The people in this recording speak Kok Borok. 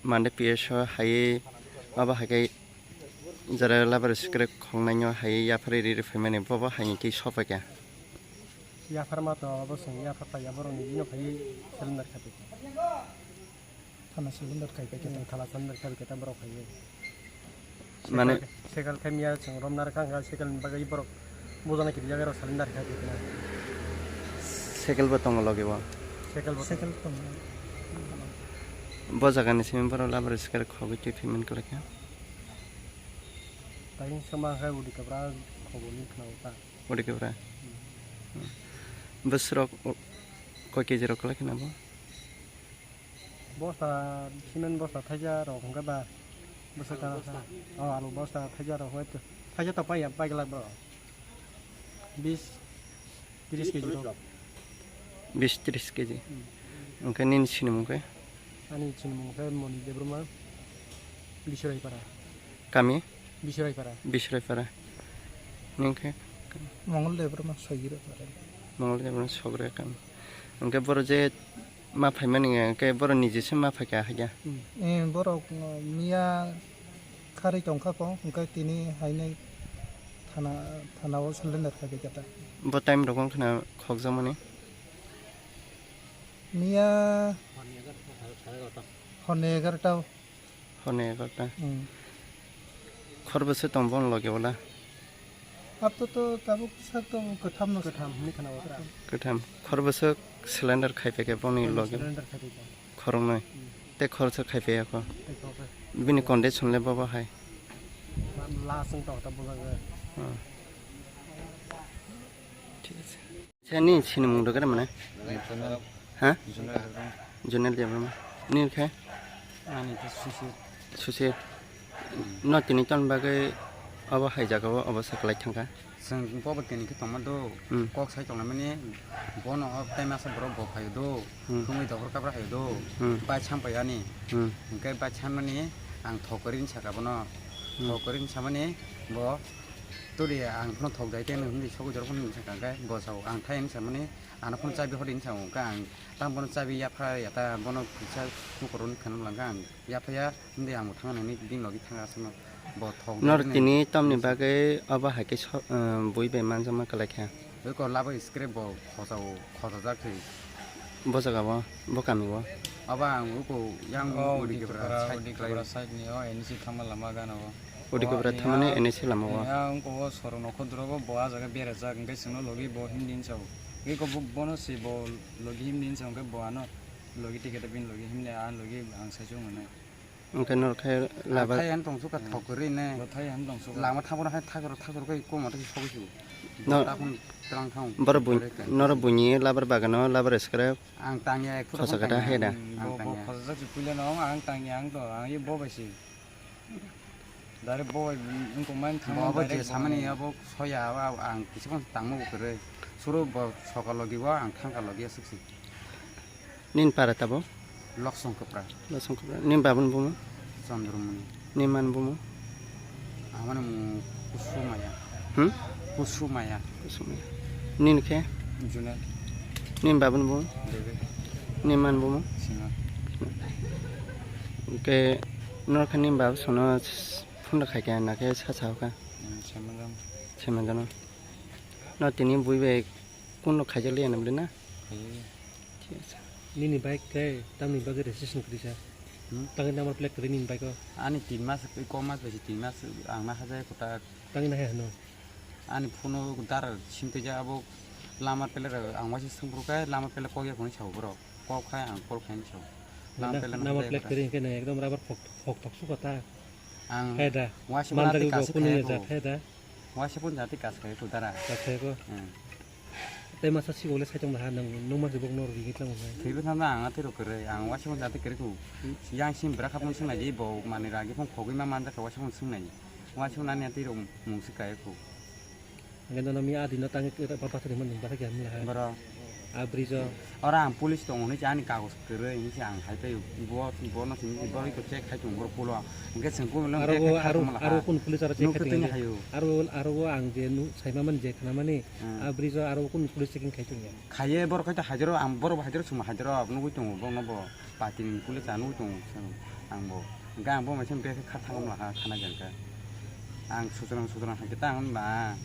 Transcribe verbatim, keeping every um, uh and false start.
Mande P S o hai abo hai khe jara labar sikre khongnai no hai yaphari riri phaimani bobo hai khe sopai kha. Yaphar ma to abo song yaphar pa ya borok ni bino phai cylinder kha. Thana cylinder khai kha. Hmm, thana cylinder khai kha borok phai. Mane cycle khai miya chwng romna rwkha, cycle ni bagwi borok bujana kiri jaga rok cylinder khai kha. Cycle bo tongo logi bo. Cycle bo cycle tongo. Bo jaga ni simi borok labar sikre khogwi twi payment kwlai kha. Tainsama khai udi kabra khobor ni khna uta. Udi kabra. Hmm. Bwswrok koi K G rok kwlai kha na bo? Bosta, cement bosta thaija rok hwnkhe ba bwswk tara sa. Oh, alu bosta thaija rok hwnkhe thaija to paiya, pai glak bro. Bis, tris K G rok. Bis tris K G. Hmm. Hwnkhe nini sinimung khe? Ani sinimung khe Moni Debbarma, Biswraipara. Kami? Biswraipara. Biswraipara. Nini khe? Mongol Debbarma, Sogirai para. Mongol Debbarma, Sogirai kami. Hwnkhe boro je ma phaimani hwnkhe boro nijesa ma phaikha haikhe. Hmm. Eh, borok, uh, miya kharwi tongkha kho, hwnkhe tini hainai thana, thana o cylinder khai kha ta. Bo time rok wng khna khokjakmani? Miya horni egarota. Horni egarota. Hmm. Khor bwswk tong boni logi ola? Apato tabuk sak to kwtham no. Kwtham hinwi khna o. Kwtham. Khor bwswk cylinder khai phaikha boni logi. Cylinder khai phaikha. Khoroknwi. Hmm. Tei khoroksa khai phaikha kho. Tei khoroksa. Bini condition le bobo hai. Last wng tong ta bujak. Hmm. Thik ache. Seni sinimung dogere mane? Junel. Ha? Junel Debbarma. Junel Debbarma. Nini khe? Ani khe Susi. Susi. No tini ton bagwi obo hai jaga o obo sa kwlai thangkha. Chwng bobo tini khe tongma do. Hmm. Kok sai tonglaimani bono o tai masa borok bo phaio do. Hmm. Thumwi dophor kapra phaio do. Hmm. Bai cham pai ani. Hmm. Hwnkhe bai chammani ang thok kwrwi sakha bono. Hmm. Thok kwrwi samani bo turi ang phano thok jai tei hinwi sogwi jorok phano hinwi sakha hwnkhe bo sao ang thai hinwi samani ano phano chabi hor hinwi sao hwnkhe ang tamo bono chabi yapha ya ta bono kisa kukuruni khana langkha ang yaphaya hinwi ang bo thangna hinwi bini logi thang aswkno bo thok jai. Nor hinwi tini tamni bagwi obo hai khe so-, eh, bui bai manjakma kwlai kha. Eko labo scrap bo khojao, khojajak se. Bo jaga bo, bo kami bo. Abo ang uko yang Udi Kepra side ni o N C thangma lama gana o. Udi Kepra thangmani N S lama o. Ya, ang ko sorong nokho drogo bo a jaga berajak, hwnkhe chwngno logi bo himdi hinsa o. Eko bo, bono se bo logi himdi hinsa o, hwnkhe bo ano logi ticket bin logi himdi a logi ang saichung mano. Hwnkhe norok khe labar. Thai ang tong suka thok kwrwi ne. Bo thai ang tong suka. Lama thangbo hai thakro thakro kai koma thai sogwi su. No. Takhon tlang thang. Boro bui, noro buini labar bagano labar scrap. Ang tangya ek photo. Khosa kata hai da. Bo, bo khosa jak si puila no ang tangya ang to ang ye bo bai si. Dare bo bai wngkong man thang. Bo bo je samani abo soya abo ang kisa tangmo kwrwi. Suru bo sokal logi bo ang thangka logi asuk si. Nini para tabo? Loksong Kwpra. Loksong Kwpra. Nini babuni bumo? Chandramani. Nini mani bumo? Amani bumo Kusumaya. Hmm? Kusumaya. Kusumaya. Nini khe? Junel. Nini babuni bumo? David. Nini mani bumo? Sima. Hwnkhe norok khe nini baba sono phone rok khai khe na khe sa sao kha? Hmm, saimanjak. Saimanjak no. No tini bui bai kun rok khaijak liya na bwle na? Khaijak. Thik ache. Nini bike khe tamni bagwi registration kwrwi sa? Hmm? Tangwi number plate kwrwi nini bike o? Ani tin mas, kok mas bai se tin mas ang na hajai kwtal. Tangwi na hai hwno? Ani phone o dara sim twijak abo lama plate ang waisa swngphuru khe lama plate kok ya hwnwi sao borok. Kok khai ang call khai sao. Lama plate number plate kwrwi hwnkhe nang ekdom rubber phok, phok thok sukha ta. Ang hai da. Waisa phone twi kasuk khai kho. Hai da. Waisa phone jati kas khai kho dara. Kas khai kho. Hmm. Tei masa sikok le saichung laha nang, nung masa bok nor ringi tlang hai. Thwibo thangna ang atwi rok kwrwi, ang waisa phone jati kwrwi kho. Hmm. Yang sim bwra kha phone swngnai di bo mani ragi phone khogwi ma manjak kha waisa phone swngnai. Waisa phone ani atwi rok mung swi kaya kho. Hingke nono mi adi no tangwi khe ba pathar himani bwtha khe hamla hai. Boro. A bridge o. Oro ang police tongo hinwi ani kagoj kwrwi hinwi ang hai phai bo, bono simi bo iko check khai tongo boro pulo. Hingke chwng kunu lang aro bo, aro, aro kun police aro check khai tongo. Hayo. Aro, aro ang je nu saima mani je khna mani. Hmm. A bridge o aro kun police checking khai tongo. Khaiye boro khai to hajaro ang boro hajaro chwng hajaro nugwi tongo bono bo. Patini police a nugwi tongo. Ang bo. Hwnkhe ang bo maisa bag khe kha thangma ha khana jan khe. Ang sutrang sutrang hakhe tang hwnba.